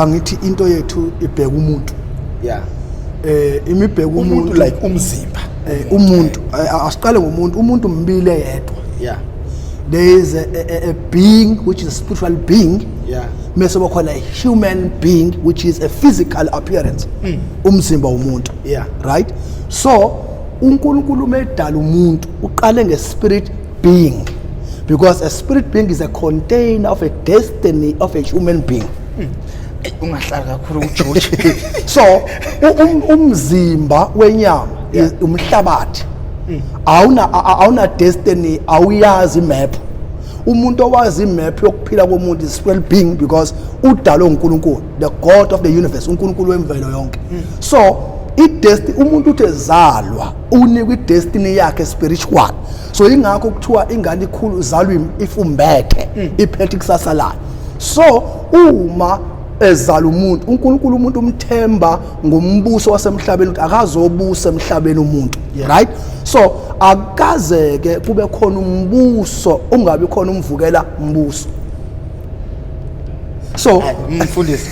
Angithi into yethu ibheka umuntu. Imibheka umuntu, umuntu. Like umzimba. Umuntu, asiqale ngomuntu. Umuntu mbile yedwa. There is a being which is a spiritual being, mase bakhona a human being which is a physical appearance, umzimba womuntu. Right, so uNkulunkulu medala umuntu uqale nge-spirit being, because a spirit being is a container of a destiny of a human being. Eyi, ungahlali kakhulu kuJoji. So umzimba wenyama, umhlabathi, awuna destiny, awuyazi imap. Umuntu owazi imap yokuphila komuntu is spiritual being, because udalwe uNkulunkulu, the God of the universe, uNkulunkulu wemvelo yonke. So i-destiny, umuntu uthi ezalwa unikwa i-destiny yakhe spiritual. So ingakho kuthiwa ingane ikhulu izalwa ifumbethe, iphethe ikusasa layo. So uma ezala umuntu, uNkulunkulu umuntu umthemba ngombuso wasemhlabeni, ukuthi akazobusa emhlabeni umuntu. Right, so akaze ke kube khona umbuso ungabi khona umvukela mbuso. So Mfundisi,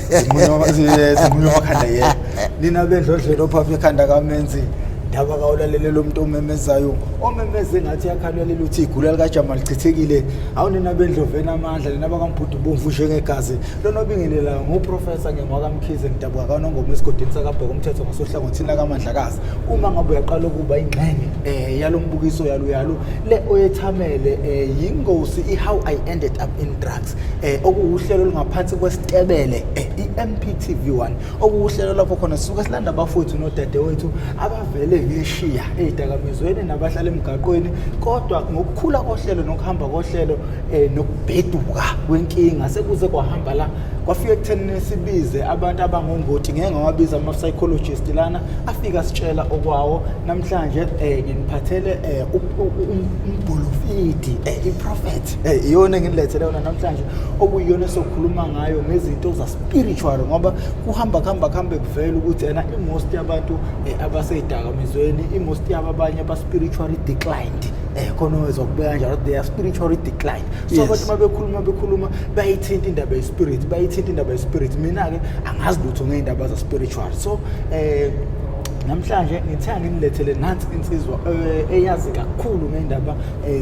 zinqunywa amakhanda. Yebo, nina bendlodlelo phapha ekhanda kamenzi ndaba kawulalele lo muntu omemezayo, omemeze ngathi yakhalwelela uthi igula likaJama lichithekile. Awunina bendlovu enamandla, nina bakambhudu bomvu njengegazi. Lona obingelelayo nguprofesa ngemwakamkhize, ngidabuka kaNongoma esigodini sakabheka umthetho ngasohlangothini lakamandlakazi. Uma ngabe uyaqala ukuba ingxenye yalo mbukiso yalo yalo le oyethamele, yingosi i-How I Ended Up in Drugs, okuwuhlelo olungaphansi kwesitebele i-MPTV 1, okuwuhlelo lapho khona sisuke silanda abafowethu nodadewethu abavele ngeshiya ey'dakamizweni nabahlala emgaqweni, kodwa ngokukhula kohlelo nokuhamba kohlelo nokubheduka kwenkinga sekuze kwahamba la kwafika ekuthenini sibize abantu abangongoti. Ngeke ngawabiza ama-psychologist lana afika sitshela okwawo. Namhlanje nginiphathele umbholofidi, i-prophet, iyona enginilethele yona namhlanje, okuyiyona esokhuluma ngayo ngezinto za-spiritual, ngoba kuhamba kuhamba kuhambe kuvele ukuthi ena i-most yabantu abasey'dakamizweni, i-most yabo abanye aba-spiritually declined, khona owezwa kubeka kanjalo, they are spiritually declined. So abantu uma bekhuluma bayithinta indaba ye-spirit, bayithinta indaba ye-spirit. Mina-ke angazi lutho ngey'ndaba za-spiritual. So namhlanje ngithe anginilethele nansi insizwa eyazi kakhulu ngey'ndaba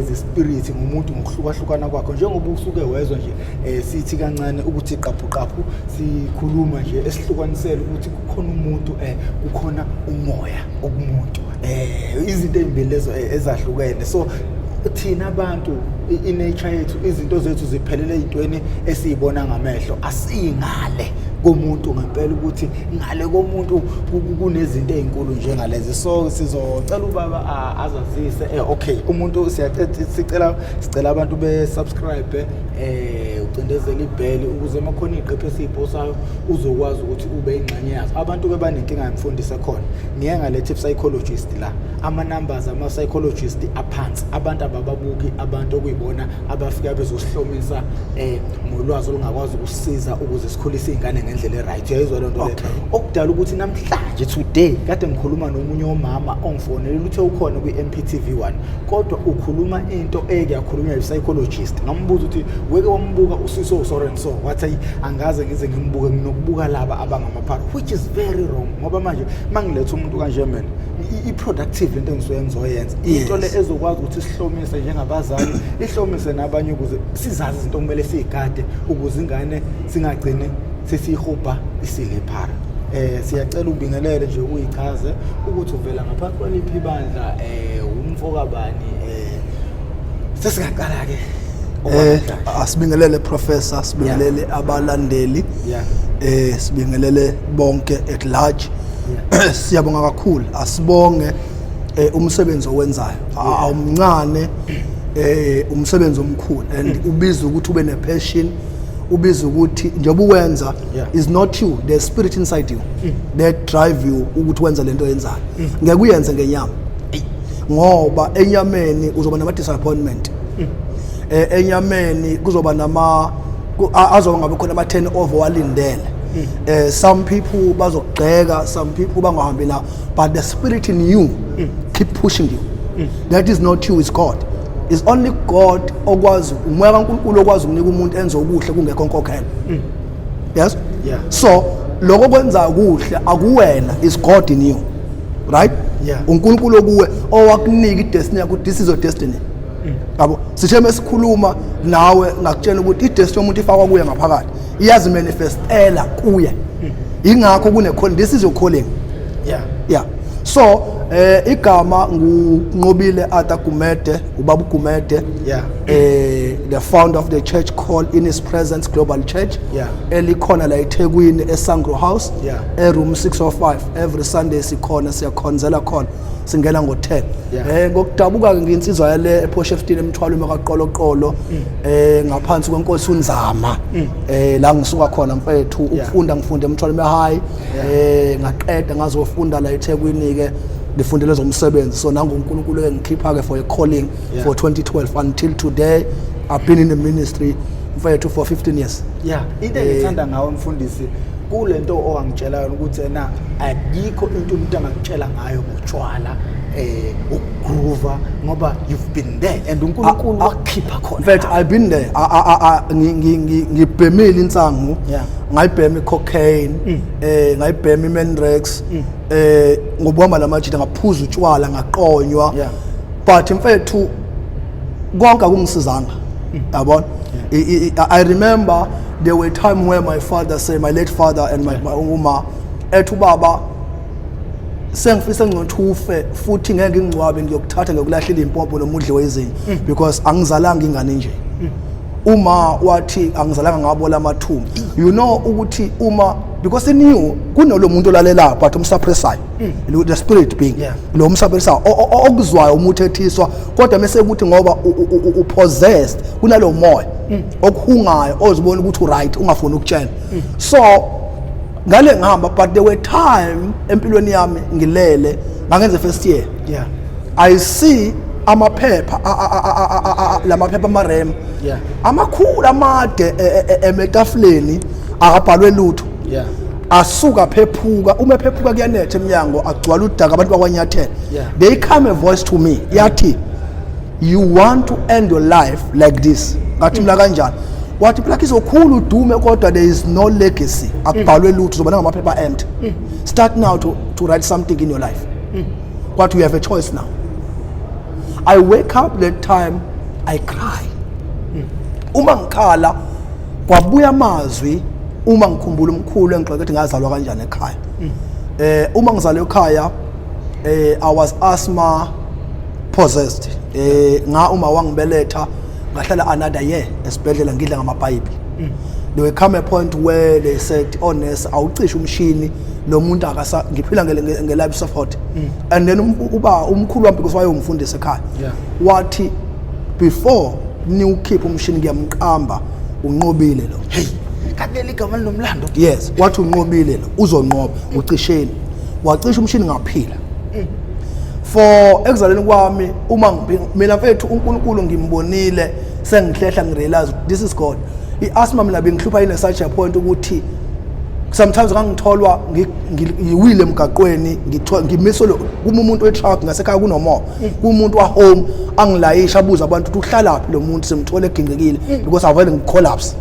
ze-spirit, ngomuntu ngokuhlukahlukana kwakho, njengoba usuke wezwa nje sithi kancane ukuthi qaphu qaphu sikhuluma nje esihlukanisele ukuthi kukhona umuntu, kukhona umoya okumuntu, izinto ey'mbili lezo ezahlukene. So thina abantu, i-nature yethu, izinto zethu ziphelele ey'ntweni esiyibona ngamehlo. Asiyingale komuntu ngempela, ukuthi ngale komuntu kunezinto ey'nkulu njengalezi. So sizocela ubaba azazise. Okay, umuntu sicela abantu be-subscribe, ucindezele ibheli ukuze uma khona iy'qephu esiyiphosayo uzokwazi ukuthi ube ingxenye yazo. Abantu-ke banenkinga yemfundiso ekhona. Ngiye ngaletha i-psychologist la, ama-numbers ama-psychologist aphansi, abantu abababuki, abantu okuyibona abafika bezosihlomisa ngolwazi olungakwazi ukusisiza ukuze sikhulise iy'ngane ngendlela e-right. Uyayizwa loo nto leyo? Okay. Okudala ukuthi namhlanje, today, kade ngikhuluma nomunye womama ongifonela, uthe ukhona kwi-MPTV 1, kodwa ukhuluma into eke yakhulunywa yi-psychologist. Ngambuza ukuthi weke wambuka usiso so and so, wathi, "Ayi, angaze ngize ngimbuke, nginokubuka laba abangamaphara," which is very wrong, ngoba manje mangiletha umuntu kanje mina i-productive lento engisuke ngizoyenza, into le ezokwazi ukuthi sihlomise njengabazali, ihlomise nabanye ukuze sizazi izinto okumele siyigade ukuze ingane singagcini sesiyihubha isilephara. Siyacela ubingelele nje, uyichaze ukuthi uvela ngaphansi kwaliphi ibandla, umfo kabani. Sesingaqala ke. Asibingelele professor, sibingelele abalandeli. Sibingelele bonke at large. Siyabonga kakhulu. Asibonge umsebenzi owenzayo. Awumncane, umsebenzi omkhulu, and ubiza ukuthi ube ne passion, ubiza ukuthi njengoba uwenza is not you, the spirit inside you that drive you ukuthi wenze lento oyenzayo. Ngeke uyenze ngenyama, ngoba enyameni uzoba nama disappointment, enyameni kuzoba nama azoba ngabe khona ama turn over walindele, some people bazokugxeka, some people bangahambi la, but the spirit in you keep pushing you. That is not you, is God. Is only God okwazi, umoya kaNkulunkulu okwazi ukunika umuntu enze okuhle kungekho nkokhelo. Yes. So lokho kwenza kuhle akuwena, is God in you, right? Yeah. UNkulunkulu okuwe owakunika idestiny yakho. This is your destiny, yabo. Sithe mesikhuluma nawe ngakutshela ukuthi idestiny yomuntu ifakwa kuye ngaphakathi, iyazimanifestela kuye. Ingakho kune calling. This is your calling. Yeah, so igama nguNqobile Arthur Gumede, ubaba uGumede, the founder of the church called In His Presence Global Church, elikhona la eThekwini eSangro House, eroom 605. Every Sunday sikhona, siyakhonzela khona, singena ngo10. Ngokudabuka ke nginsizwa yale ePortshepstone, emthwalo emaqoloqolo, ngaphansi kwenkosi uNzama, la ngisuka khona, mfethu. Ukufunda ngifunde eMthwalume High, ngaqeda ngazofunda la eThekwini ke, ngifundele zomsebenzi. So nangu uNkulunkulu engikhipha ke for a calling for 2012 until today. I've been in the ministry, mfethu, for 15 years. Yeah, into engithanda ngawe, mfundisi, kulento owangitshela yona ukuthi ena ayikho into umuntu angakutshela ngayo ngotshwala, ukugroova, ngoba you've been there and uNkulunkulu wakukhipha khona. In fact, I've been there. Ngibhemile insangu. Ngayibhema icocaine, ngayibhema iMandrax, ngobuhamba lamajita, ngaphuza utshwala, ngaqonywa. But mfethu, konke akungisizanga. Yabona? I remember there were time where my father say, my late father and my uma ethi, ubaba, sengifisa ngcono ufe futhi ngeke ngingcwabe, ngiyokuthatha ngiyokulahlela impompo noma udliwe izinyo, because angizalanga ingane nje. Uma wathi angizalanga ngabola amathumbu, you know ukuthi uma, because in you kunolo muntu olalelayo but umsuppressayo, the spirit being, lo umsuppressayo okuzwayo uma uthethiswa, kodwa mase kuthi ngoba upossessed kunalo moya okuhungayo ozibona ukuthi uright, ungafuni ukutshela. So ngale ngihamba, but there were time empilweni yami ngilele, ngangenze first year, I see amaphepha lamaphepha amarem amakhulu amade emetafuleni, akabhalwe lutho. Asuka phephuka, uma ephephuka kuyanetha eminyango, agcwala udaka, abantu bakwanyathela. They come a voice to me yathi, "You want to end your life like this?" Ngathi mina, "Kanjani?" Wathi, "Phela izokhula udume, kodwa there is no legacy, akubhalwe lutho, uzoba nangamaphepha empty. Start now to write something in your life." Kwathi, "You have a choice now." I wake up that time, I cry. Uma ngikhala kwabuya amazwi, uma ngikhumbula umkhulu engixoxe ukuthi ngazalwa kanjani ekhaya. Uma ngizalwe ekhaya, I was asthma possessed. Nga uma wangibeletha ngahlala another year esibhedlela ngidla ngamapayipi. There will come a point where they said, "Oh nurse, awucishe umshini lo muntu akasa ngiphila nge life support." And then uba umkhulu wami, because wayengumfundisi ekhaya, wathi, "Before niwukhiphe umshini, ngiyamqamba uNqobile lo." Hey, kanti leli gama linomlando. Yes, wathi, "Unqobile lo, uzonqoba, ucisheni." Wacisha umshini, ngaphila. For ekuzaleni kwami, uma mina, mfethu, uNkulunkulu ngimbonile sengihlehla, ngirealize this is God. I-asthma mina bengihlupha in such a point ukuthi sometimes ngangitholwa ngiwile emgaqweni, ngimiswe kuma umuntu we-truck ngasekhaya, kunomoya kumuntu wa-home, angilayisha, abuze abantu ukuthi uhlalaphi lo muntu, simthole egingqikile, because avele ngicollapse.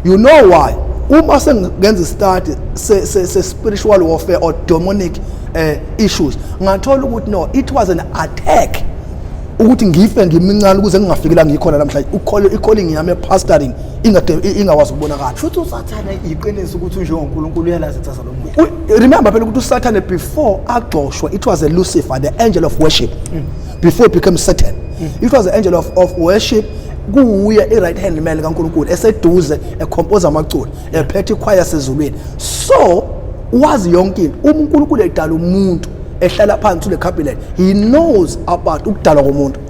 You know why? Uma sengenza istudy se spiritual warfare or demonic issues, ngathola ukuthi no, it was an attack ukuthi ngife ngimincane ukuze ngingafiki la ngikhona namhlanje, ukholo, i-calling yami e-pastoring ingade ingakwazi ukubonakala. Futhi uSathane, iqiniso ukuthi unjengoNkulunkulu, uyalazi ikusasa lomuntu. Remember phela ukuthi uSathane before agxoshwa, it was a Lucifer, the angel of worship, before he became Satan. It was the angel of worship, kuwuye i-right hand man kaNkulunkulu, eseduze, ecompose amaculo, ephethe ikhwaya sezulwini. So wazi yonke into. Uma uNkulunkulu edala umuntu, ehlala phansi kule cabinet, he knows about ukudalwa komuntu.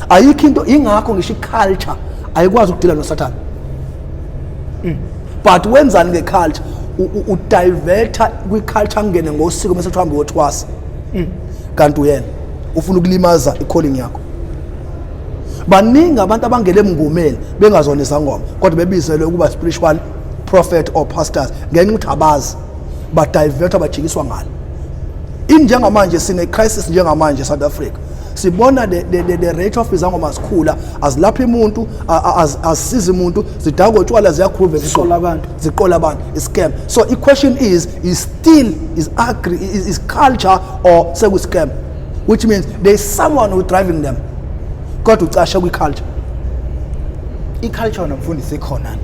Ayikho into, ingakho ngisho i-culture ayikwazi ukudila noSathane. But wenzani nge-culture? Udiverta kwi-culture, angene ngosiko, bese kuthi hambe wothwasa, kanti uyena ufuna ukulimaza i-calling yakho. Baningi abantu abangena emngomeni bengazona izangoma, kodwa bebizelwe ukuba spiritual prophet or pastors. Ngenxa ukuthi abazi, badiverta, bajikiswa ngalo. Injengamanje sine crisis njengamanje South Africa. Sibona the rate of izangoma zikhula, azilaphi umuntu, azisizi umuntu, zidakwa utshwala, ziyakhuluva. Ziqola abantu. Ziqola abantu, i-scam. So i-question is still is agri is culture or seku-scam, which means there is someone who driving them, kodwa ucashe kwi-culture. I-culture yona, mfundisi, ikhona?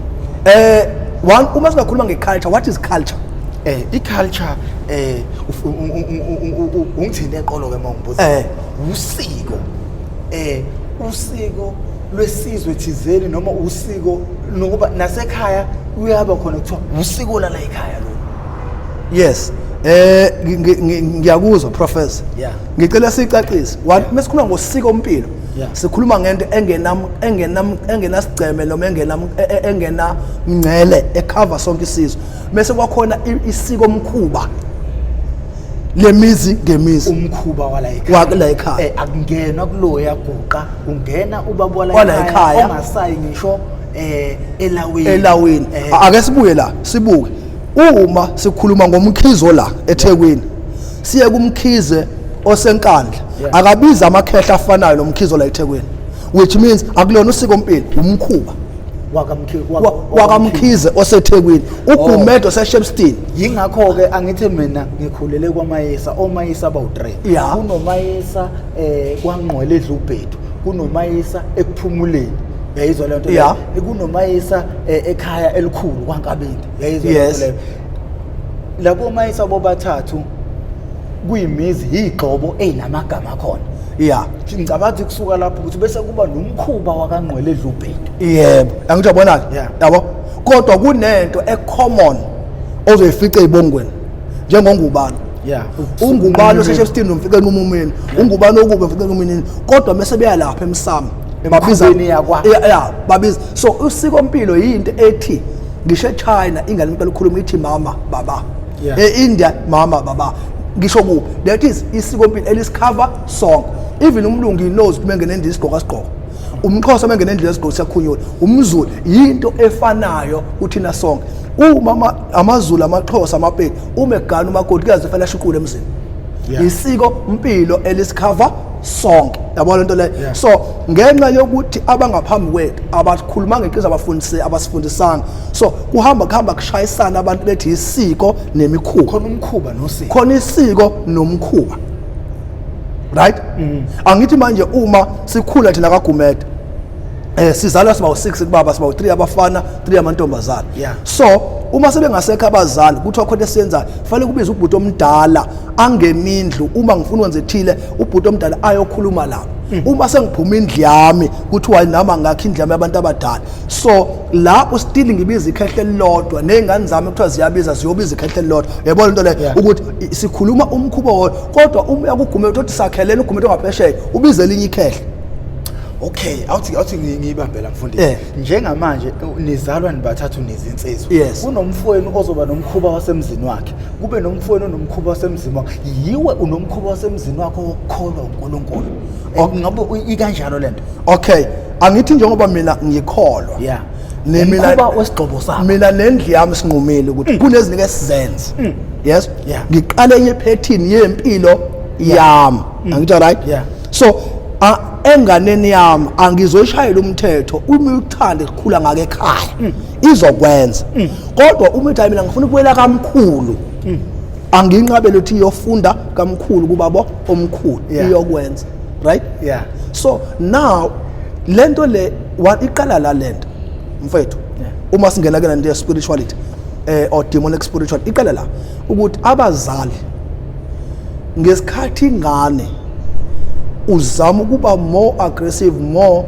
One, uma singakhuluma nge-culture, what is culture? I-culture, ungithinte eqolo ke mawungibuza. Usiko, usiko lwesizwe thizeni noma usiko nokuba nasekhaya uyaba khona, kuthiwa usiko lala ekhaya lo. Yes, ngiyakuzwa, professor. Ngicela sicacise. One, mesikhuluma ngosiko mpilo, sikhuluma ngento engenam engenam engenasigceme noma engena mngcele, e-cover sonke isizwe. Bese kwakhona isiko mkhuba lemizi ngemizi. Umkhuba wala ekhaya. Wala ekhaya. Akungenwa kuloya guqa, ungena ubaba wala Wala ekhaya. Ongasayi ngisho elawini. Elawini. Ake sibuye la, sibuke uma sikhuluma ngomkhizo la eThekwini, siye kumkhize osenkandla, akabiza amakhehla afanayo nomkhizo la eThekwini, which means akulona usiko mpilo, umkhuba wakamkhize oseThekwini, uGumede oseShepstone. Yingakho-ke angithi mina ngikhulele kwaMayisa, oMayisa abawu-3. KunoMayisa kwaNgqwele edlubhedu, kunoMayisa ekuphumuleni, yayizwa leyo nto leyo? KunoMayisa ekhaya elikhulu kwaNkabinde, yayizwa leyo nto leyo? Labo Mayisa bobathathu kuyimizi yigxobo ey'namagama akhona. Ngicabanga ukuthi kusuka lapho ukuthi bese kuba nomkhuba wakaNgqwele edlubhedu. Yebo, angithi yabona-ke? Yabo, kodwa kunento e-common ozoyifica ey'bongweni njengongubani. Ungubani oseShepstone umfice enqumumeni, ungubani okubi umfice enqumumeni, kodwa mese beya lapha emsamo babiza Emkhubeni yakwa. Yeah, babiza. So usiko mpilo yinto ethi ngisho eChina ingane impela ukhuluma ithi mama, baba. E-India, mama, baba, ngisho kuphi. That is isiko mpilo elisi-cover sonke. Even umlungu, he knows ukuthi mengena endlini isigqoko asigqoko, umxhosa mengena endlini yesigqoko siyakhunyula, umZulu, yinto efanayo kuthina sonke. Uma amaZulu, amaXhosa, amaPedi, uma egana umakoti kuyaze fanele ashuqule emzini. Isiko mpilo elisi-cover sonke, yabona lento leyo? Yeah. So ngenxa yokuthi abangaphambi kwethu abakhuluma ngeqiniso, abafundise, abasifundisanga, so kuhamba kuhamba kushayisana, abantu bethi isiko nemikhuba. Khona umkhuba nosiko. Khona isiko nomkhuba, right? Angithi manje uma sikhula thina kaGumede, sizalwa siba u6 kubaba, siba u3 abafana, 3 amantombazana. So uma sebengasekho abazali, kuthiwa khona esiyenzayo, fanele kubize ubhuti omdala angenindlu. Uma ngifuna ukwenza ethile, ubhuti omdala ayokhuluma lapho. Uma sengiphuma indlu yami, kuthiwa nami ngakho indlu yami yabantu abadala. So lapho still ngibiza ikhehle elilodwa, ney'ngane zami kuthiwa ziyabiza, ziyobiza ikhehle elilodwa, uyabona into leyo? Ukuthi sikhuluma umkhuba wodwa, kodwa uma uya kuGumede uthi sakhelene, uGumede ongaphesheya ubize elinye ikhehle. Okay, awuthi ngiyibambe la, mfundisi. Njengamanje nizalwa nibathathu, nizinsizwa. Yes. Kunomfowenu ozoba nomkhuba wasemzini wakhe, kube nomfowenu onomkhuba wasemzini wakhe, yiwe unomkhuba wasemzini wakho wokukholwa uNkulunkulu. Ngabe ikanjalo lento? Okay, angithi njengoba mina ngikholwa, ne mina Umkhuba wesigxobo sakho. Mina nendlu yami sinqumile ukuthi kunezinto esizenze, yes. Ngiqale enye pattern yempilo yami, angitsho, right? Yeah. So enganeni yami angizoyishayela umthetho. Uma uthanda ukukhula ngake ekhaya, izokwenza, kodwa uma uthi, "Hayi, mina ngifuna ukubuyela kamkhulu," anginqabele ukuthi iyofunda kamkhulu kubabo omkhulu. Iyokwenza, right? Yeah. So now lento le iqala la lento, mfethu. Uma singena ke lento ye spirituality or demonic spirituality, iqala la ukuthi abazali ngesikhathi ingane uzama ukuba more aggressive, more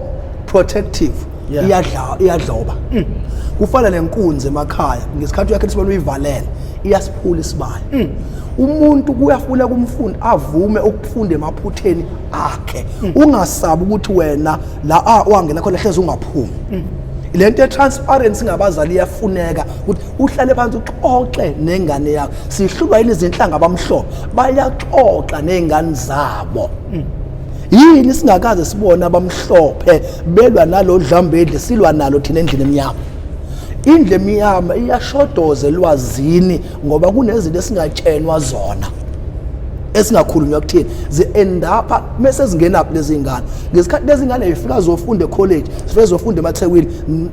protective, iyadla, iyadloba. Kufana nenkunzi emakhaya, ngesikhathi uyakhe isibalo uyivalele, iyasiphula isibaya. Umuntu kuyafuna kumfundi avume ukufunda emaphutheni akhe. Ungasabi ukuthi wena la wangena khona hleze ungaphumi. Lento ye-transparency ngabazali iyafuneka, ukuthi uhlale phansi uxoxe nengane yakho. Sihlulwa yini izinhlanga? Abamhlophe bayaxoxa ney'ngane zabo. Yini singakaze sibone abamhlophe belwa nalo dlambedle silwa nalo thina endlini emnyama? Indlu emnyama iyashodoza elwazini ngoba kunezinto esingatshenwa zona. Esingakhulunywa kuthini, zi-end up mese zingenaphi lezi ngane. Ngesikhathi lezi ngane zifika zofunda e-college, zifike zofunda emathekwini,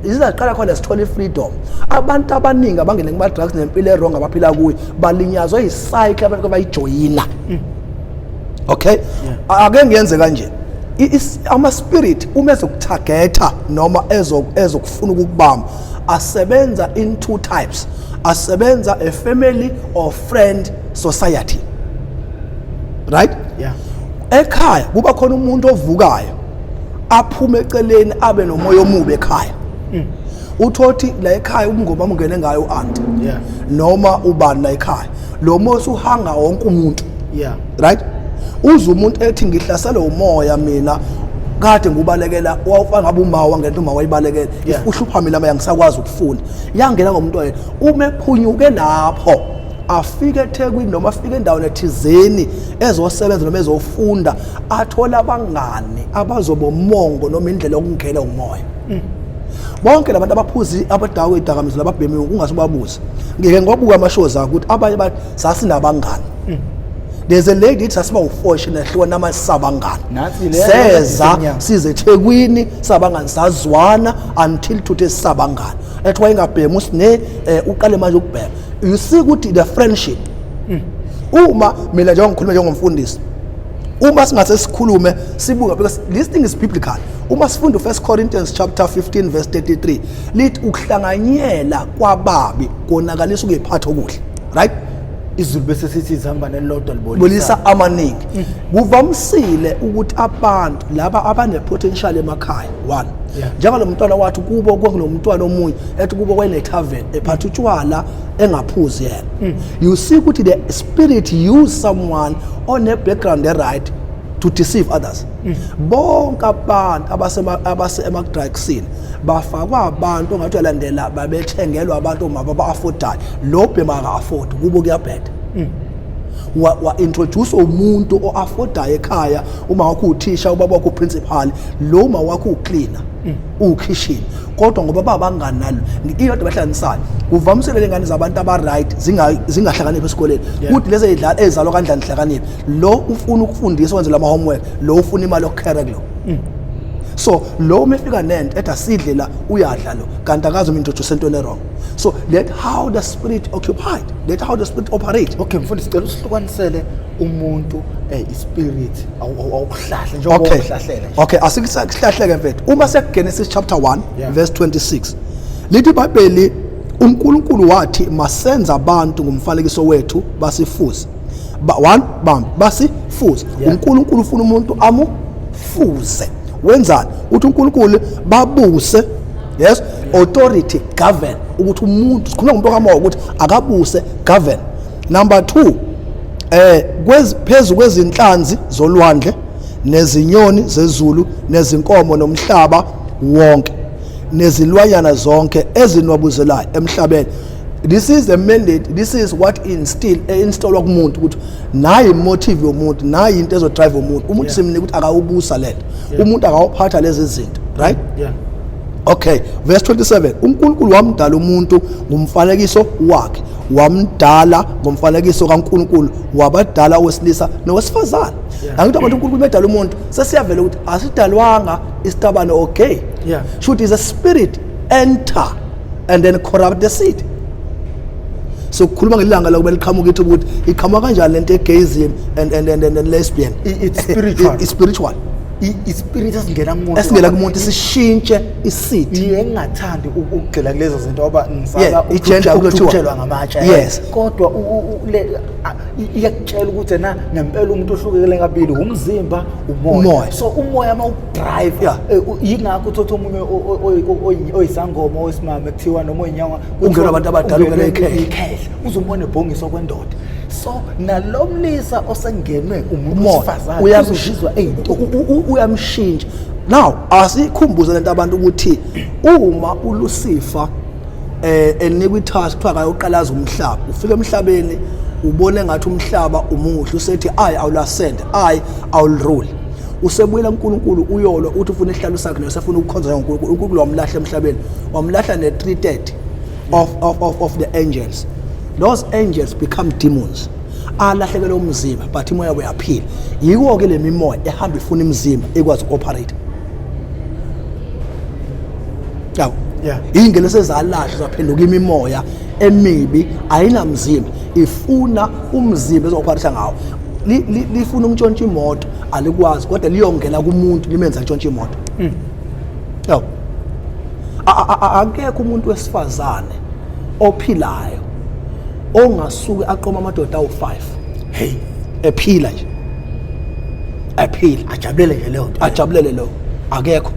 zizaqala khona zithola i-freedom. Abantu abaningi abangene kuma-drugs nempilo e-wrong abaphila kuyo balinyazwe yi-cycle abantu abayijoyina. Okay, ake ngiyenze kanje. Ama-spirit uma ezoku-targeta noma ezokufuna ukukubamba asebenza in two types: asebenza a family or friend, society, right? Yeah. Ekhaya kuba khona umuntu ovukayo aphume eceleni abe nomoya omubi ekhaya. Uthothi la ekhaya ubungoma ungene ngayo u-auntie noma ubani la ekhaya, lo moya usuhanga wonke umuntu. Right, uze umuntu ethi ngihlaselwe umoya mina kade ngubalekela, wawufana ngabe uma wangena, uma wayibalekela. Uhlupha mina manje, ngisakwazi ukufunda, yangena ngomuntu oyedwa. Uma ephunyuke lapho afike eThekwini noma afike endaweni ethizeni ezosebenza noma ezofunda, athola abangani abazoba umongo noma indlela yokungena umoya. Bonke labantu abaphuzi, abadakwa idakamizwa nababhemiwe, ungase ubabuze, ngike ngobuka ama-shows akho ukuthi abanye bathi sasinabangani. There's a lady ithi sasiba u-four nehluka nama sabangani. Nathi le seza isemnyango. Size eThekwini sabangani, sazwana until today sisabangani. Ethi wayengabhemi usine uqale manje ukubhema. You see ukuthi the friendship, uma mina njengoba ngikhuluma njengomfundisi, uma singase sikhulume sibuka, because this thing is biblical, uma sifunda u1 Corinthians chapter 15 verse 33, lithi ukuhlanganyela kwababi konakalisa ukuyiphatha okuhle, right? Izulu bese sithi izihamba nelilodwa libolisa Bolisa amaningi. Kuvamisile ukuthi abantu laba abane potential emakhaya, one, njengalo mntwana wathi kubo kwakunomntwana omunye ethi kubo kwene tavern, ephatha utshwala engaphuzi yena. You see ukuthi the spirit use someone on a background right to deceive others. Bonke abantu abase ema-drugsini bafakwa abantu ongathi uyalandela, babethengelwa abantu omama aba-affordayo. Lo bhema aka-afford, kubo kuyabheda. Wa introduce umuntu o-affordayo ekhaya. Uma wakho uthisha, ubaba wakho uprincipal, lo uma wakho ucleaner ukhishini, kodwa ngoba babangani nalo iyodwa bahlanganisayo. Kuvamisile lengane zabantu aba-right zingahlakaniphi esikoleni, kuthi lezi ey'dlala ezalwa kanjani hlakaniphi. Lo ufuna ukufundisa, wenzela ama-homework, lo ufuna imali yokukhera kulo. So lo uma efika nento ethi asidle la, uyadla lo, kanti akazi umintroduce entweni wrong. So that how the spirit occupied, that how the spirit operate. Okay mfundisi, sicela usihlukanisele umuntu ispirit, awukuhlahle njengoba ukuhlahlela nje. Okay, asikuhlahleke mfethu. Uma sekuGenesis chapter 1 verse 26, lithi iBhayibheli uNkulunkulu wathi masenza abantu ngomfanekiso wethu, basifuze. One bambi basifuze. UNkulunkulu ufuna umuntu amufuze. Wenzani? Uthi uNkulunkulu babuse, yes, authority, govern, ukuthi umuntu, sikhuluma ngomuntu kamoya, ukuthi akabuse, govern. Number 2, phezu kwezinhlanzi zolwandle nezinyoni zezulu nezinkomo nomhlaba wonke nezilwanyana zonke ezinwabuzelayo emhlabeni. This is the mandate, this is what installwa kumuntu, ukuthi nayi motive yomuntu, nayi into ezodrive umuntu. Umuntu simnika ukuthi akawubusa lento, umuntu akawuphatha lezi zinto, right? Yeah. Okay, verse 27, uNkulunkulu wamdala umuntu ngumfanekiso wakhe, wamdala ngomfanekiso kaNkulunkulu, wabadala owesilisa nowesifazane. Angithi abantu uNkulunkulu bedala umuntu sesiyavela ukuthi asidalwanga isitabane, okay? Should is a spirit enter and then corrupt the seed. So kukhuluma ngelanga la kube liqhamuka ithi ukuthi iqhamuka kanjani lento egayism and lesbian. It's spiritual. It's spiritual. Ispirit esingena kumuntu. Esingena kumuntu sishintshe iseed. Iye, ngingathandi ukugxila kulezo zinto ngoba ngisaba i-gender kuthiwa. Ukutshelwa ngamatshe. Kodwa iyakutshela ukuthi na ngempela umuntu ohlukekele kabili, umzimba, umoya. Umoya. So umoya uma udrive, yingakho uthatha omunye oyisangoma owesimame kuthiwa noma oyinyanga. Ungenwa abantu abadala, ungenwe ikhehla. Ikhehla uzombona ebhongiswa kwendoda. So nalo mlisa osengenwe umuntu umoya wesifazane uzozizwa eyinto. Uyamshintsha. Now asikhumbuze lento abantu ukuthi uma uLucifer enikwa itask kuthiwa akayoqalaza umhlaba, ufika emhlabeni ubone ngathi umhlaba umuhle, usethi I will ascend, I will rule. Usebuyela kuNkulunkulu uyolo, uthi ufuna isihlalo sakhe naye usefuna ukukhonza ngoNkulunkulu. UNkulunkulu wamlahla emhlabeni, wamlahla ne-330 of the angels. Those angels become demons. Alahlekelwe umzimba, but imoya yabo yaphila. Yiko-ke le mimoya ehamba ifuna imizimba ekwazi uku-operate, yabo. Iy'ngelosi ezalahlwa zaphenduka imimoya emibi, ayinamzimba, ifuna umzimba ezo-operate ngawo. Lifuna ukuntshontsha imoto, alikwazi, kodwa liyongena kumuntu limenza ntshontsha imoto, yabo. Akekho umuntu wesifazane ophilayo ongasuke aqoma amadoda awu-5. Hey. Ephila nje, ephila. Ajabulele nje leyo nto. Ajabulele lo. Akekho,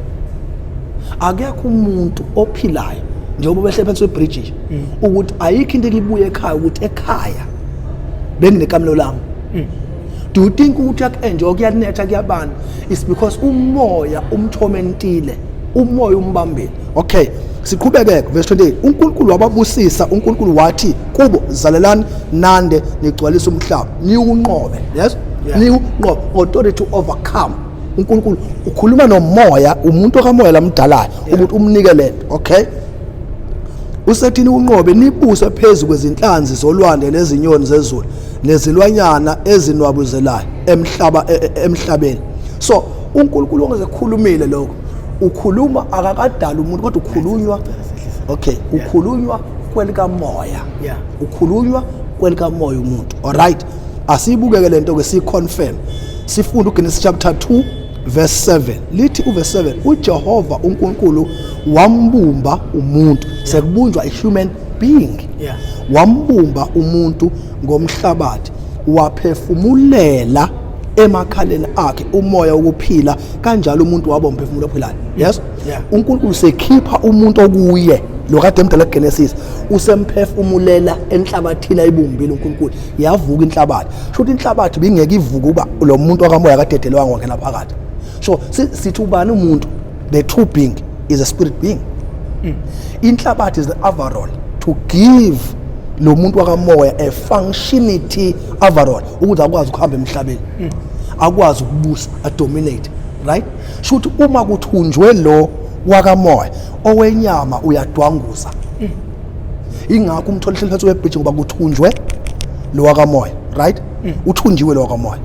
akekho umuntu ophilayo njengoba behle phansi kwebridge nje, ukuthi ayikho into ekibuye ekhaya, ukuthi ekhaya benginekamelo lami. Do you think ukuthi uyaku-enjoy? Kuyanetha, kuyabanda. It's because umoya umthomentile, umoya umbambile. Okay, siqhubeke. Verse 28, uNkulunkulu wababusisa, uNkulunkulu wathi kubo, "Zalelani nande, nigcwalise umhlaba, niwunqobe." Yes. Niwunqobe, authority to overcome. uNkulunkulu ukhuluma nomoya, umuntu kamoya lamdalayo, ukuthi umnike lento. Okay, usethini? "Unqobe, nibuse phezu kwezinhlanzi zolwandle nezinyoni zezulu nezilwanyana ezinwabuzelayo emhlaba emhlabeni." So uNkulunkulu ongeze khulumile lokho, ukhuluma akakadala umuntu, kodwa ukhulunywa, okay, ukhulunywa kwelikamoya. Ukhulunywa kwelikamoya umuntu. Alright, asiyibukeke lento ke, siyiconfirm. Sifunde uGenesis chapter 2 verse 7. Lithi uverse 7, "UJehova uNkulunkulu wambumba umuntu." Sekubunjwa a human being. "Wambumba umuntu ngomhlabathi, waphefumulela emakhaleni akhe umoya wokuphila, kanjalo umuntu waba umphefumulo ophilayo." Yes. UNkulunkulu sekhipha umuntu okuye lo kade emdala kuGenesis, usemphefumulela enhlabathini ayibumbile uNkulunkulu. Yavuka inhlabathi. Sho ukuthi inhlabathi bingeke ivuke uba lo muntu wakamoya kadedelwanga wangena phakathi. So sithi ubani umuntu? The true being is a spirit being. Inhlabathi is the overall to give lo muntu wakamoya a functionality overall, ukuthi akwazi ukuhamba emhlabeni, akwazi ukubusa, adominate, right? Sho ukuthi uma kuthunjwe lo wakamoya, owenyama uyadwanguza. Ingakho umthola ehleli phansi kwebridge, ngoba kuthunjwe lo wakamoya, right? Uthunjiwe lo wakamoya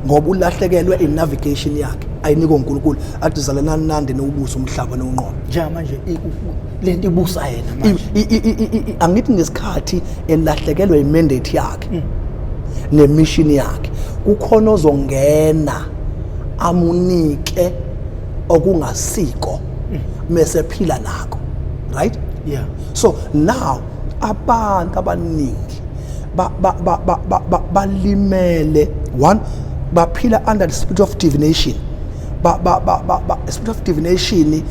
ngoba ulahlekelwe i-navigation yakhe ayinikwe uNkulunkulu, athi zalanani nande niwubuse umhlaba niwunqobe. Njengamanje lento ibusa yena manje. Angithi ngesikhathi elahlekelwe imandate yakhe nemission yakhe, kukhona ozongena amunike okungasiko, mase phila nako, right? Yeah. So now abantu abaningi balimele. One, baphila under the spirit of divination. ba ba ba ba, ba spirit of divination,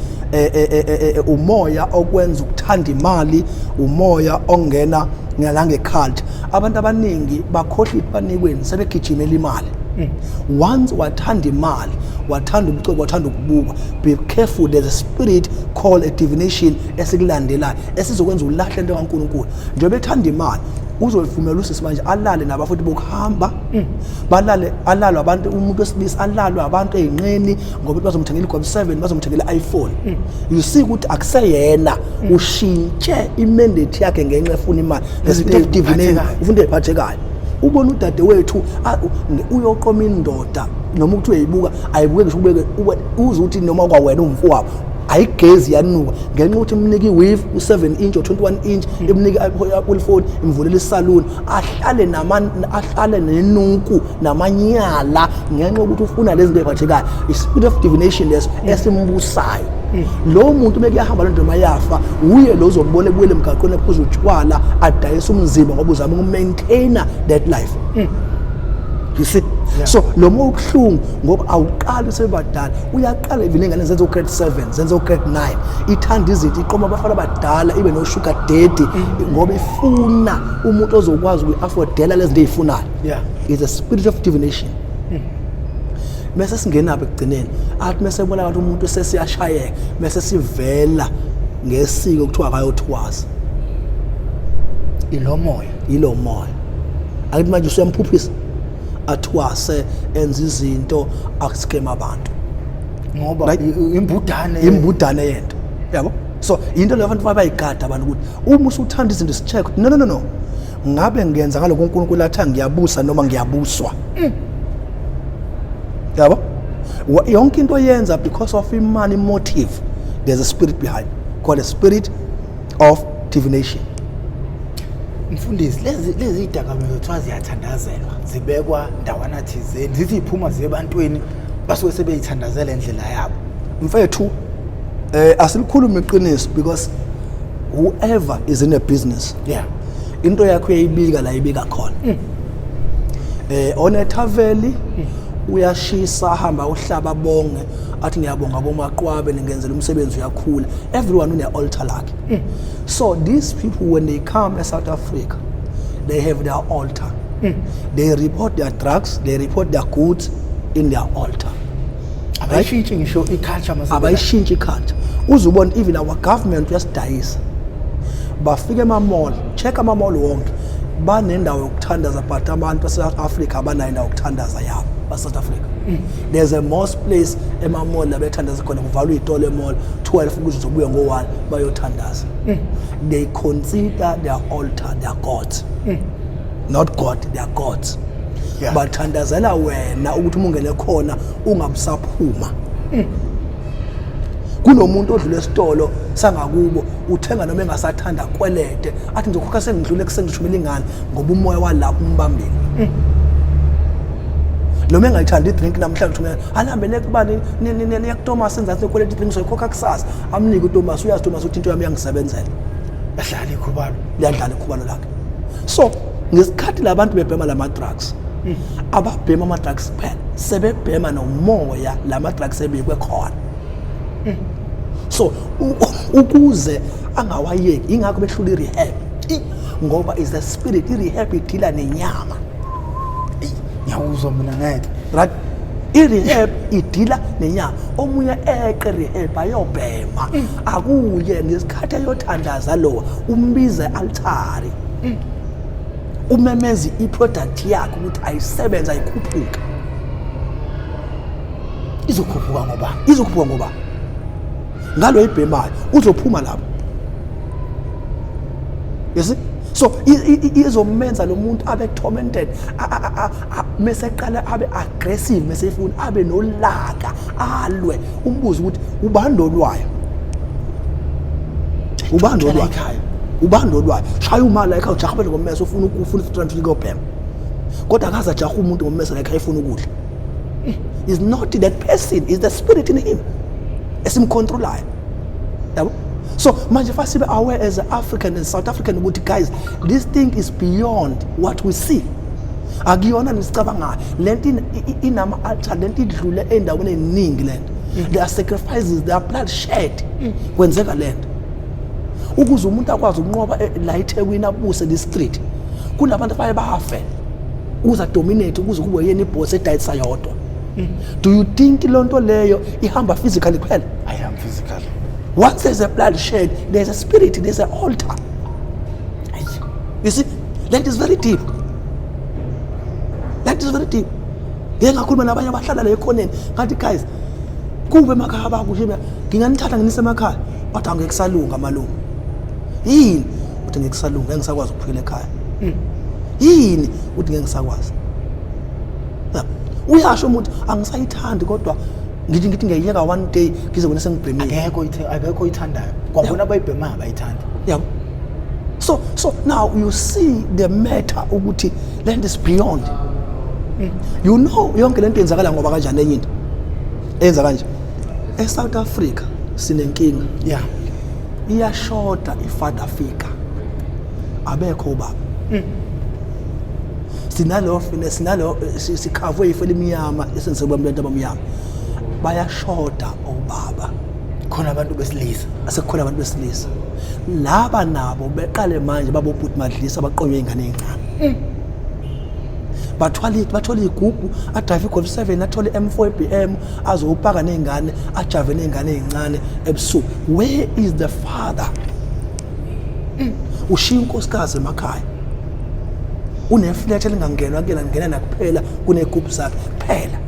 umoya okwenza ukuthanda imali, umoya ongena ngalange cult. Abantu abaningi bakhohlwa ukuthi banikweni, sebegijimela imali. Once wathanda imali, wathanda ubucebo, wathanda ukubukwa, be careful, there's a spirit called a divination esikulandelayo, esizokwenza ulahle into kaNkulunkulu. Njengoba ethanda imali, uzoyivumela usisi manje alale nabafuthi bokuhamba, balale, alalwe abantu, umuntu wesilisa alalwe abantu ey'nqeni, ngoba bazomthengela iGob 7, bazomthengela i-iPhone. You see ukuthi akuseyena, ushintshe imandate yakhe ngenxa efuna imali, the spirit of divination. Ey'phathekayo. Ufuna into ey'phathekayo. Ubona udadewethu uyoqoma indoda, noma ukuthi uyayibuka, ayibuke ngisho ubeke, uze uthi noma kwawena umfowabo ayigezi, yanuka, ngenxa yokuthi imnike i-weave u-7 inch or 21 inch, imnike i-Apple phone, imvulela isaluni, ahlale nama ahlale nenuku namanyala, ngenxa yokuthi ufuna lezi zinto ey'phathekayo. I-spirit of divination leso esimbusayo lo muntu. Mekuyahamba loo nto, mayafa, uye lo uzombona ebuyele emgaqweni, ephuza utshwala, adayisa umzimba, ngoba uzama ukumaintaina that life, you see? So lo moya ubuhlungu ngoba awuqali sebadala, uyaqala even ingane zenze u-grade 7, zenze u-grade 9, ithanda izinto, iqoma abafana abadala, ibe no-sugar daddy, ngoba ifuna umuntu ozokwazi ukuyi-affordela lezi zinto ey'funayo. Is a spirit of divination. Mase singenapha ekugcineni, athi mase ebonakala ukuthi umuntu sesiyashayeka, mase sivela ngesiko kuthiwa akayothwasa. Ilo moya. Yilo moya. Akithi manje usuyamphuphisa, athwase, enze izinto, askema abantu. Ngoba Right. imbudane. Imbudane yento, yabo. So into leyo abantu bayigada abantu, ukuthi uma usuthanda izinto, sicheck ukuthi no, no, no, no. Ngabe ngiyenza ngalokho uNkulunkulu athi ngiyabusa noma ngiyabuswa? Yabo, yonke into oyenza because of imali motive, there's a spirit behind called a spirit of divination. Mfundisi, lezi idakamizwa kuthiwa ziyathandazelwa, zibekwa ndawana thizeni, zithi ziphuma ziye ebantwini, basuke sebeyithandazela indlela yabo. Mfethu, asilikhulume iqiniso, because whoever is in a business, into yakho uyayibika la ibika khona. Onethaveli uyashisa, ahamba uhlaba, bonge, athi ngiyabonga bomaqwabe, ningenzela umsebenzi, uyakhula. Everyone une altar lakhe. So these people, when they come e-South Africa, they have their altar. They report their drugs, they report their goods in their altar. Abayishintshi ngisho i-culture mase. Abayishintshi i-culture. Uze ubone even our government uyasidayisa. Bafike ema-mall, check ama-mall wonke, banendawo yokuthandaza, but abantu base-South Africa abanayo indawo yokuthandaza yabo base-South Africa. There's a mosque place ema-mall la bethandaza khona. Kuvalwe iy'tolo e-mall 12 ukuze uzobuya ngo-1 bayothandaza. They consider their altar their gods, not God, their gods. Bathandazela wena ukuthi uma ungene khona ungabusaphuma. Kunomuntu odlula esitolo sangakubo, uthenga noma engasathanda, kwelede, athi ngizokhokha sengidlule ekuseni, ngishumela ingane, ngoba umoya walapho umbambile. Noma engayithandi i-drink namhlanje, uthumela alihambe nekubani niye kuThomas enzansi, nekweleta i-drink, soyikhokha kusasa. Amnike uThomas. Uyazi uThomas ukuthi into yami iyangisebenzela. Bahlala ikhubalo. Liyadlala ikhubalo lakhe. So ngesikhathi labantu bebhema lama-drugs, ababhema ama-drugs kuphela, sebebhema nomoya lama-drugs ebekwe khona. So ukuze angawayeki, ingakho behlula i-rehab, ngoba is the spirit. I-rehab idila nenyama. Ngiyakuzwa mina, ngeke. Right, i-rehab idila nenyama. Omunye eqe rehab ayobhema, akuye ngesikhathi eyothandaza, lowa umbize altari, umemeze i-product yakhe ukuthi ayisebenze, ayikhuphuke. Izokhuphuka ngoba Izokhuphuka ngoba ngalo ibhemayo uzophuma lapho, you see. So izomenza lo muntu abe tormented, mase eqala abe aggressive, mase efuna abe nolaka, alwe. Umbuzo ukuthi ubani olwayo, ubani Tshela olwayo? Ekhaya. Ubani olwayo? Shaya umali la ekhaya, ujaha abantu ngommese, ufuna ufika kuyobhema, kodwa akaze ajaha umuntu ngommese la ekhaya efuna ukudla. Is not that person, is the spirit in him esimcontrolayo, yabo. So manje fa sibe aware as African and South African ukuthi guys, this thing is beyond what we see. Akuyona nisicabangayo lento. Inama-altar lento, idlule ey'ndaweni ey'ningi lento. There are sacrifices, there are blood shed. Kwenzeka lento ukuze umuntu akwazi ukunqoba la eThekwini, abuse le street. Kunabantu abaye bafe ukuze adominate, ukuze kube yena iboss edayisa yodwa. Do you think loo nto leyo ihamba physically kuphela? I am physical. Once there's a blood shed, there's a spirit, there's an altar, you see. That is very deep, that is very deep. Ngeke ngakhuluma nabanye abahlala la ekhoneni, ngathi guys, kube emakhaya bakusho, nginganithatha nginise emakhaya. Bathi angeke kusalunga malume. Yini? Uthi ngeke kusalunga, ngeke ngisakwazi ukuphila ekhaya. Yini? Uthi ngeke ngisakwazi. Ya. Uyasho umuntu, angisayithandi, kodwa ngithi ngiyayiyeka one day, ngizobona sengibhemile. Akekho oyithandayo kwabona, abayibhemayo abayithandi. Yabo, so now you see the matter ukuthi land is beyond, you know. Yonke lento yenzakala ngoba kanjani? Enye into eyenza kanje, eSouth Africa sinenkinga. Iyashoda i-father figure, abekho ubaba. Sinalo sinalo sikhavwe ifu elimnyama esenziwe abantu abamnyama, bayashoda obaba. Khona abantu besilisa. Asekukhona abantu besilisa laba nabo beqale manje babobhuti madlisa, baqonywe ingane ey'ncane, bathwala bathola iy'gubhu, adrayive iGolf 7, athole i-M4 BM, azowupaka ney'ngane, ajave ney'ngane ey'ncane ebusuku. Where is the father? Ushiya unkosikazi emakhaya, uneflat elingangenwa kuyena, ngena nakuphela kuney'gubhu zakhe kuphela.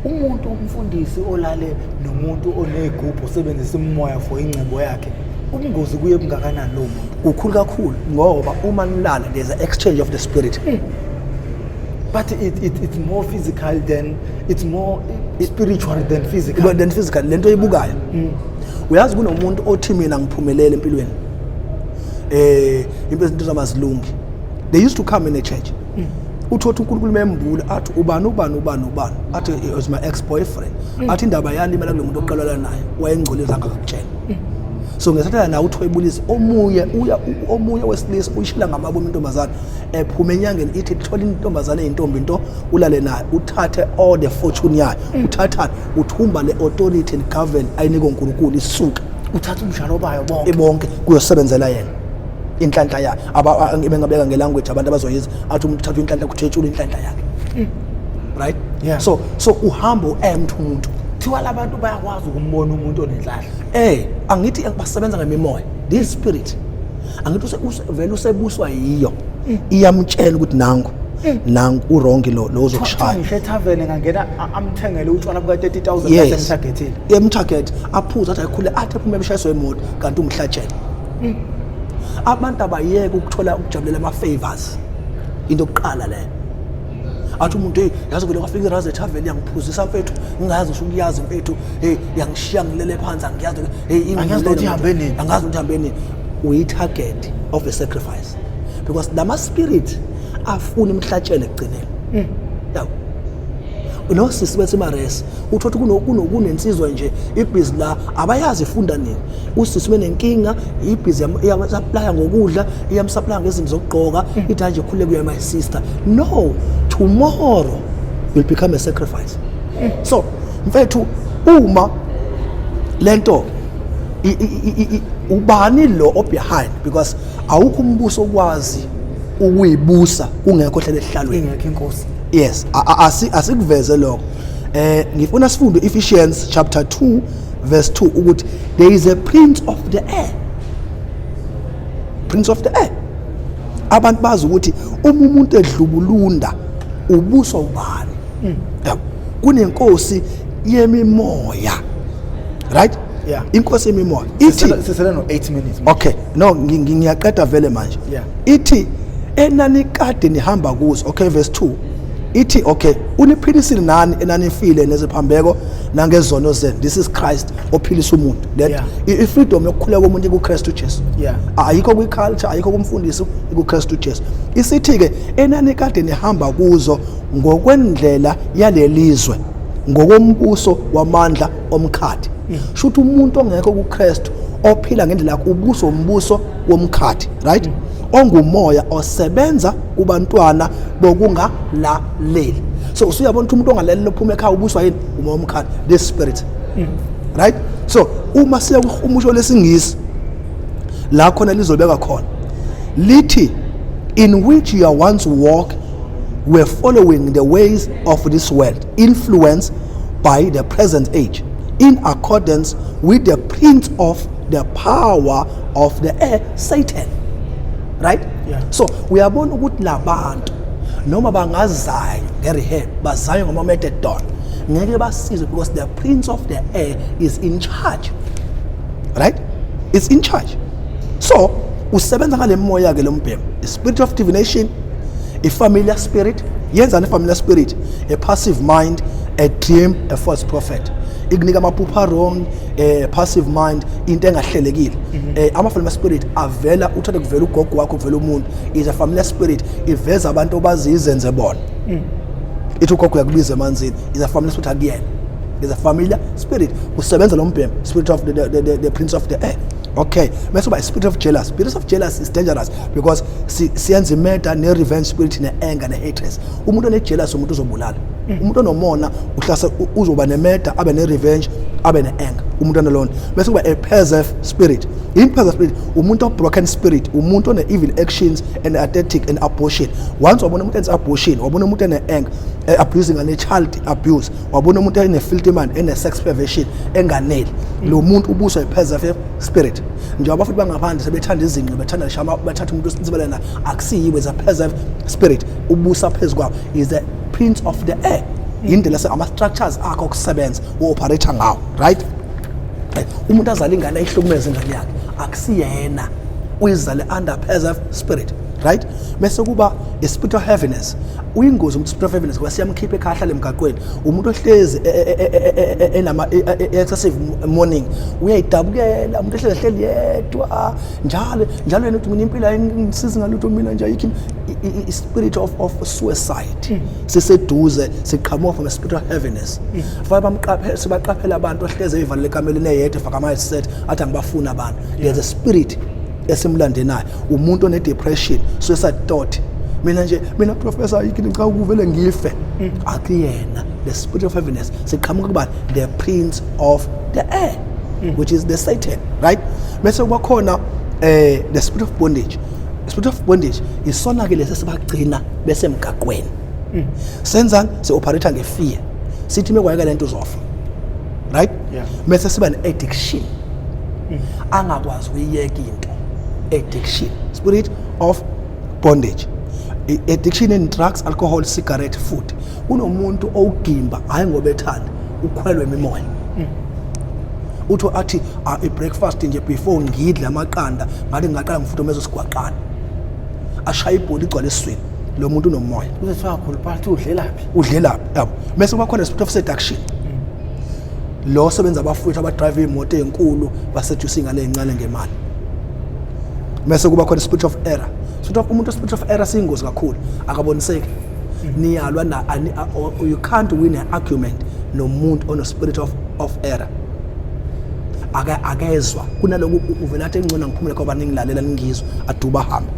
Umuntu, umfundisi, olale nomuntu oney'gubhu, osebenzisa imimoya for ingcebo yakhe. Ubungozi kuye bungakanani lowo muntu? Kukhulu kakhulu, ngoba uma nilala there's an exchange of the spirit. But it's more physical than, it's more spiritual than physical. Than physical, lento oyibukayo. Uyazi kunomuntu othi mina ngiphumelele empilweni, impilo, izinto zami azilungi. They used to come in a church, uthothi uNkulunkulu membula, athi ubani, ubani, ubani, ubani, athi it was my ex boyfriend, athi indaba yalimala kulo muntu oqalala naye, wayengcolisa angakakutshela. So ngesathala nawe uthwebulisa omunye, uya omunye wesilisa uyishila ngamabomu intombazane ephuma enyangeni, ithi thola intombazane eyintombi into, ulale nayo, uthathe all the fortune yayo. Uthathani? Uthumba le authority and govern ayinikwe uNkulunkulu, isuke. Uthatha umshalo bayo bonke. Bonke, kuyosebenzela yena inhlanhla yakhe. Bengabeka ngelanguage abantu abazoyiza, athi umuntu uthatha inhlanhla, kuthetshula inhlanhla yakhe, right? Yeah. So uhamba u-empty umuntu. Kuthiwa labantu bayakwazi ukumbona umuntu onenhlahla. Angithi basebenza ngemimoya, this spirit, angithi vele usebuswa yiyo, iyamtshela ukuthi nangu, nangu uwrong, lo uzokushaya. Ngisho ethaveni ngangena, amthengele utshwala buka 30,000 Yes. emtargethile. Emtarget, aphuze, athi ayikhule, athi aphume emshayiswe imoto, kanti umhlatshelo. Abantu abayeke ukuthola ukujabulela ama-favors, into yokuqala leyo. Athi umuntu, hey, yazi vele kwafika irazi ethaveni, yangiphuzisa mfethu, ngingazi ngisho ukuyazi mfethu, hey, yangishiya ngilele phansi, angiyazi, hey. Angiyazi ukuthi ihambe nini. Angazi ukuthi ihambe nini. Uyi-target of a sacrifice because lama spirit afuna imhlatshelo ekugcineni, yabo. Lo sisi bethi maresi, uthothi kunensizwa nje ibhizi la, abayazi ifunda nini. Usisi benenkinga, ibhizi iyamsupplya ngokudla, iyamsupplya ngezinto zokugqoka, ithi nje khuleke kuya my sister. No, tomorrow will become a sacrifice. So mfethu, uma lento ubani lo obehind, because awukho umbuso okwazi ukuyibusa kungekho hlele esihlalweni. Ingekho inkosi. Yes, asikuveze lokho. Ngifuna sifunde Ephesians chapter 2 verse 2 ukuthi there is a prince of the air, prince of the air. Abantu bazi ukuthi uma umuntu edlubulunda ubuswa ubani. Yabo, kunenkosi yemimoya, right? Yeah. Inkosi yemimoya ithi Sisele no 8 minutes. Okay, no, ngiyaqeda vele manje. Ithi enanikade nihamba kuzo, okay, verse 2 ithi, okay, uniphilisile nani enanifile neziphambeko nangezono zenu. This is Christ ophilisa umuntu that i-freedom yokukhuleka komuntu ikuKristu Jesu. Ayikho kwi-culture, ayikho kumfundisi, ikuKristu Jesu. Isithi ke enanikade nihamba kuzo ngokwendlela yalelizwe, ngokombuso wamandla omkhathi. Shuthi umuntu ongekho kuKristu ophila ngendlela yakhe ubuso umbuso womkhathi, right, ongumoya osebenza kubantwana bokungalaleli. So usuyabona ukuthi umuntu ongalaleli ophuma ekhaya ubuswa yini? Umoya womkhathi, this spirit, right? So uma siya kuhumusho lesingisi la khona lizobeka khona, lithi in which you are once walk were following the ways of this world, influenced by the present age, in accordance with the prince of the power of the air, Satan, right? Yeah. So uyabona ukuthi labantu noma bangazayo nge-rehab, bazayo ngama-methadone, ngeke basizwe because the prince of the air is in charge, right? It's in charge. So usebenza ngale moya ke lo mbhemu, i-spirit of divination, i-familiar spirit. Yenzani i-familiar spirit? A passive mind, a dream, a false prophet, ikunika amaphupha wrong, passive mind, into engahlelekile. Ama-familiar spirit avela uthole kuvela ugogo wakho, kuvela umuntu, is a familiar spirit, iveza abantu obazi izenze bona. Ithi ugogo uyakubiza emanzini, is a familiar spirit, akuyena, is a familiar spirit. Usebenza lo mbhemu, spirit of the prince of the air. Okay, bese uba spirit of jealous. Spirit of jealous is dangerous because siyenza imurder, ne-revenge spirit, ne-anger, ne-hatred. Umuntu one-jealous umuntu uzobulala. Umuntu onomona uhlase uzoba ne-murder, abe ne-revenge, abe ne-anger, umuntu onalona. Bese kuba a perverse spirit. In-perverse spirit, umuntu o-broken spirit, umuntu one-evil actions and aesthetic and abortion. Once wabona umuntu enza abortion, wabona umuntu ene-anger, abusing ane-child abuse, wabona umuntu ene-filthy mind, ene-sex perversion enganeli, lo muntu ubuswa i-perverse spirit. Njengoba futhi bangaphandle sebethanda izinqe, bethanda shama, bathatha umuntu osinsibele na akusiyiwe, is a perverse spirit ubusa phezu kwawo, is the prince of the air. Indlela ama-structures akho okusebenza u-operate ngawo, right? Umuntu azala ingane, ayihlukumeze ingane yakhe. Akusiyena, uyizale under perverse spirit, right? Bese kuba i-spirit of heaviness. Uyingozi umuntu spirit of heaviness ngoba siyamkhipha ekhaya, ahlale emgaqweni. Umuntu ohlezi enama excessive mourning, uyayidabukela umuntu ohlezi ehleli yedwa njalo njalo. Yena uthi, "Mina impilo ayingisizi ngalutho, mina nje ayikho." I-spirit of suicide siseduze, siqhamuka from a spirit of heaviness. Fanele bamqaphele, sibaqaphele abantu ohlezi eyivalele ekameleni eyedwa, efaka ama-headset, athi angibafuni abantu. There's a spirit esimlandenayo. Umuntu one-depression, suicide thought, "Mina nje, mina professor, ayikho, ngicabanga ukuvele ngife." Akuyena. The spirit of heaviness siqhamuka kubani? The prince of the air, which is the Satan, right? Bese kuba khona the spirit of bondage. The spirit of bondage isona ke lesi esibagcina besemgaqweni. Senzani? Si-operate nge-fear, sithi mekwayeka lento uzofa, right? Bese siba ne-addiction, angakwazi ukuyiyeka into. Addiction, spirit of bondage. Addiction in drugs, alcohol, cigarette, food. Kunomuntu owugimba, hayi ngoba ethanda, ukhwelwe imimoya. Uthi athi, "Ah, i-breakfast nje, before ngidle amaqanda, ngathi ngingaqala ngifuthe sigwaqana." Ashaya ibholi, igcwale esiswini. Lo muntu unomoya. Kuze kuthiwa khuluphala, uthi udlelaphi? Udlelaphi, yabo. Bese kuba khona spirit of seduction, lo sebenza abafowethu abadrive iy'moto ey'nkulu, baseduce iy'ngane ey'ncane ngemali. Bese kuba khona spirit of error. Spirit of umuntu, spirit of error siyingozi kakhulu, akaboniseki. Niyalwa na you can't win an argument nomuntu ono spirit of error. Akezwa kunaloku, uvela athi, "Engcono ngiphumule ngoba ningilalela ningizwa." Aduba, hamba.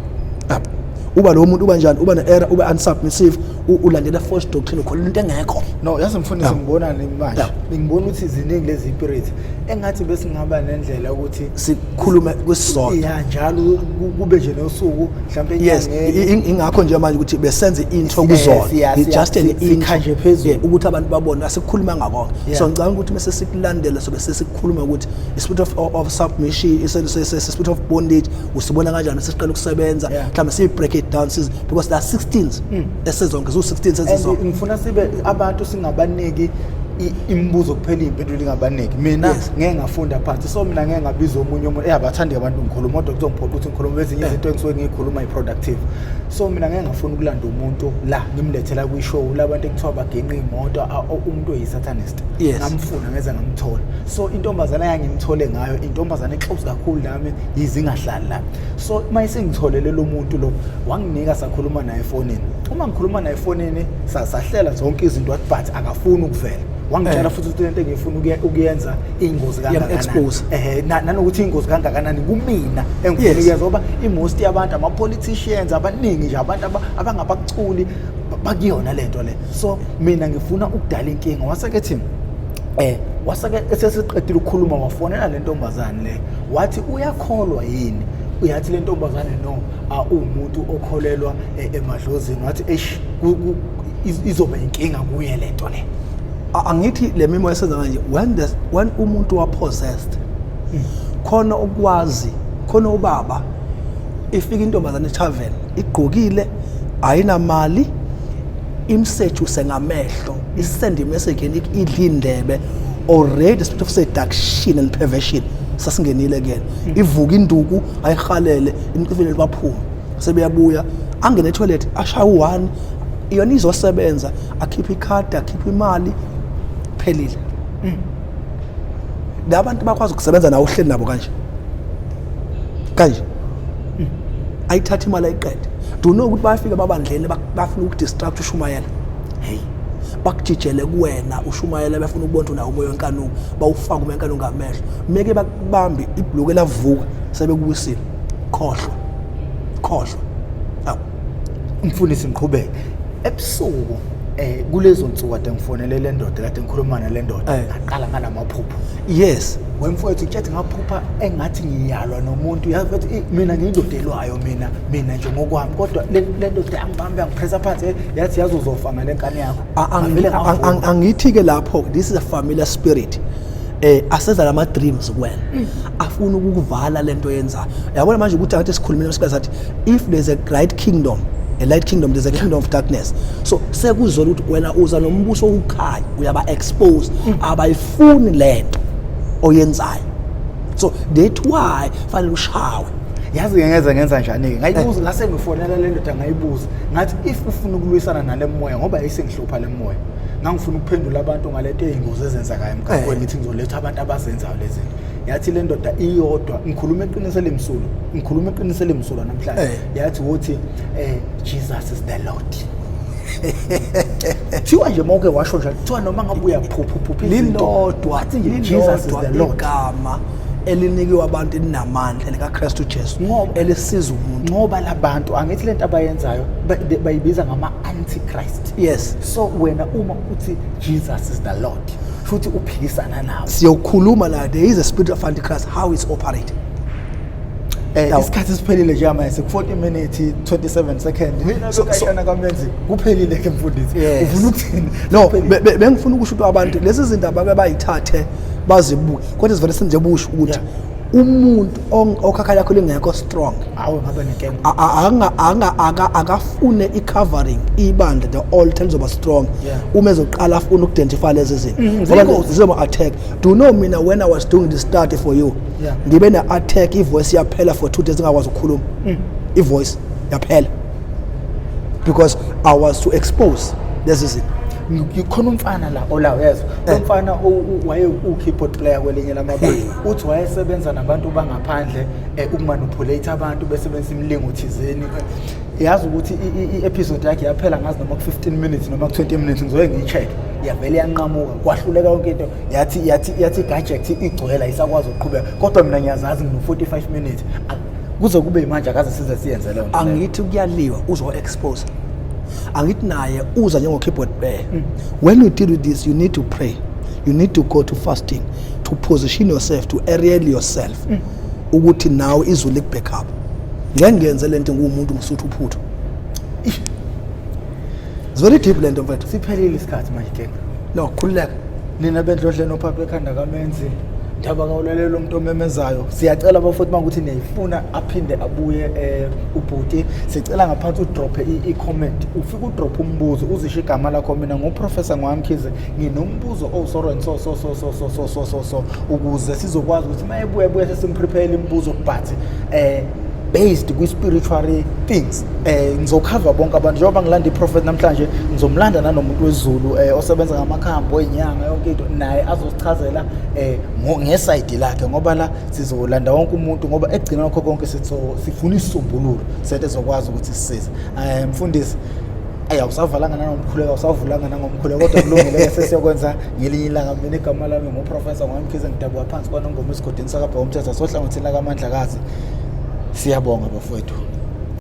Yabo. Uba lo muntu uba njani? Uba ne-error, uba unsubmissive, ulandela false doctrine, ukholelwa into engekho. No, yazi mfundisi, ngibonani manje? Ngibona ukuthi ziningi lezi spirits, engathi besingaba nendlela ukuthi sikhulume kwisizodwa. Ya, njalo kube nje nosuku mhlawumbe enyangeni. Ingakho nje manje ukuthi besenze intro kuzona. It's just an intro. Sikha nje phezulu. Yeah, ukuthi abantu babone asikhuluma ngakonke. So ngicabanga ukuthi mase sikulandela sobe sesikhuluma ukuthi i-spirit of submission, i-spirit of bondage usibona kanjani, sesiqala ukusebenza. Mhlawumbe siyi-break it down because there are 16 esezonke, ziwu-16 And sezizonke. ngifuna sibe abantu singabaniki imibuzo kuphela, iy'mpendulo ingabaniki. Mina ngeke ngafunda phansi, so mina ngeke ngabiza omunye umuntu. Abathandi abantu ngikhuluma, kodwa kuzongiphoqa ukuthi ngikhulume ezinye izinto engisuke ngiyikhuluma yi-productive. So mina ngeke ngafuna ukulanda umuntu la, ngimlethela kwi-show labantu ekuthiwa bagenqa iy'moto, umuntu oyi-satanist. Ngamfuna, ngeze ngamthola. So intombazane eyangimthole ngayo, intombazane e-close kakhulu nami, yize ingahlali la. So uma isengitholele lo muntu lo, wanginika, sakhuluma naye efonini. Uma ngikhuluma naye efonini, sahlela zonke izinto, wathi but akafuni ukuvela. Wangitshela futhi ukuthi lento engifuna ukuyenza ingozi kangakanani. Iyam-expose. Ehe, nanokuthi ingozi kangakanani kumina engifuna ukuyenza, ngoba i-most yabantu, ama-politicians abaningi nje, abantu abangabaculi bakuyona lento le. So mina ngifuna ukudala inkinga. Waseke thi waseke esesiqedile ukukhuluma, wafonela le ntombazane le, wathi uyakholwa yini? Uyathi le ntombazane, no, uwumuntu okholelwa emadlozini. Wathi eish, izoba inkinga kuye lento le. Angithi le mimoya esenza kanje, when umuntu wa possessed, khona ukwazi khona ubaba, ifika intombazane etavern, igqokile, ayinamali, imseduce ngamehlo, isend message, idla indebe. Already spirit of seduction and perversion sasingenile kuyena. Ivuka induku, ayihalele, imcifile, baphuma, sebeyabuya, angene etoilet, ashaya u-one, yona izosebenza, akhiphe ikhadi, akhiphe imali, phelile. Labantu bakwazi ukusebenza nawe, uhleli nabo kanje kanje, ayithatha imali, ayiqede. Do you know ukuthi bayafika babandleni, bafuna ukudistract ushumayela? Hey. Bakujijele kuwena ushumayela, befuna ukubona ukuthi unawo umoya wenkanuko, bawufake umoya wenkanuko ngamehlo. Meke bakubambe ibhuluku elavuka, sebekubuyisile. Khohlwa, khohlwa. Awu. Mfundisi, ngiqhubeke. Ebusuku kulezo nsuku kade ngifonele le ndoda, kade ngikhuluma nale ndoda, ngaqala ngalamaphupho. Wemfowethu, ngitshethi ngaphupha engathi ngiyalwa nomuntu. Yazi mfethu, mina ngiyindoda elwayo, mina nje ngokwami, kodwa le ndoda yangibamba, yangipressa phansi, yathi, "Yazi uzofa ngale nkani yakho." Ngavele ngavuka. Angithi-ke lapho, this is a familiar spirit aseza lama dreams kuwena, afuna ukukuvala lento yenzayo. Yabona manje ukuthi angathi sikhulumile isikhathi, sathi if there's a great kingdom, a light kingdom, there's a kingdom of darkness. So sekuzola ukuthi wena uza nombuso wokukhanya, uyaba expose, abayifuni lento oyenzayo. So that why fanele ushawe. Yazi ngeke ngenza njani-ke, ngayibuza, ngase ngifonela le ndoda, ngayibuza ngathi if ufuna ukulwisana nale moya, ngoba isengihlupha le moya, ngangifuna ukuphendula abantu ngalento ey'ngozi ezenzakayo emgaqweni, ngithi ngizoletha abantu abazenzayo lezi zinto. Yathi le ndoda iyodwa, ngikhuluma iqiniso elimsulwa, ngikhuluma iqiniso elimsulwa namhlanje, yathi wothi Jesus is the Lord. Kuthiwa nje mawuke washo njalo, kuthiwa noma ngabe uyaphupha uphupha izinto, Lilodwa. wathi nje Jesus is Lilodwa the Lord. igama elinikiwe abantu elinamandla, likaKristu Jesu, elisiza umuntu. Ngoba labantu, angithi lento abayenzayo bayibiza ngama-antichrist. So wena uma uthi Jesus is the Lord, futhi uphikisana nawo. Siyokhuluma la, there is a spirit of antichrist, how it's operating. Isikhathi siphelile njengamanje, seku-40 minutes 27 second. Mina kashana kamenzi kuphelile ke, mfundisi. Ufuna ukuthini? No. Kuphelile. Bengifuna ukusho ukuthi abantu lezi zinto abake bayithathe bazibuke, kodwa sivele senje busho ukuthi umuntu okhakha lakho lingekho strong, Awe, ngabe nenkinga. Akafune i-covering, ibandla, the altar lizoba strong. Uma ezoqala afuna uku-identify lezi zinto, ngoba Ziyingozi. zizoba attack. Do you know mina, when I was doing the study for you, ngibe ne-attack, i-voice yaphela for 2 days, ngingakwazi ukukhuluma, i-voice yaphela because I was to expose lezi zinto. Khona umfana la ola, uyezwa lo mfana waye u-keyboard player kwelinye lamabandla, uthi wayesebenza nabantu bangaphandle, ukumanipulate abantu besebenzisa imilingo thizeni. Yazi ukuthi i-episode yakhe yaphela, ngazi noma ku-15 minutes noma ku-20 minutes, ngizoye ngiyi-check, yavele yanqamuka, kwahluleka yonke into, yathi i-gadget igcwele, ayisakwazi ukuqhubeka. Kodwa mina ngiyazazi, ngino-45 minutes. Kuze kube manje akaze size siyenze leyo nto leyo. Angithi kuyaliwa, uzo-expose, angithi naye uza njengo-keyboard player. When you deal with this, you need to pray, you need to go to fasting to position yourself, to aerial yourself, ukuthi nawe izulu liku-back up. Ngeke ngenze lento nguwumuntu ngisutha uphuthu. It's very deep lento, mfethu. Siphelile isikhathi manje ke. No, khululeka. Nina bendlodle nophapha ekhanda kamenzi, ndaba kawulalela umuntu omemezayo. Siyacela bafuthi, uma ukuthi niyayifuna aphinde abuye ubhuti, sicela ngaphansi udrophe i-comment, ufike udrophe umbuzo, uzisho igama lakho, mina nguprofessor Ngwamkhize, nginombuzo oh so and so so so so so so so so so, ukuze sizokwazi ukuthi uma ebuya buya sesimprepare imibuzo, but based kwi-spiritual things. Ngizokhava bonke abantu njengoba ngilanda i-prophet namhlanje, ngizomlanda nanomuntu wezulu osebenza ngamakhambi oyinyanga, yonke into, naye azosichazela ngesayidi lakhe, ngoba la sizolanda wonke umuntu, ngoba ekugcineni kwakho konke sifuna isisombululo sento ezokwazi ukuthi sisize. Mfundisi, ayi, awusavalanga nangomkhuleko, awusavulanga nangomkhuleko, kodwa kulungile-ke, sesiyokwenza ngelinye ilanga. Mina igama lami nguprofessor Ngwamkhize, ngidabuka phansi kwaNongoma, esigodini sakabheka umthetho, sohlangothini lakamandlakazi. Siyabonga bafowethu.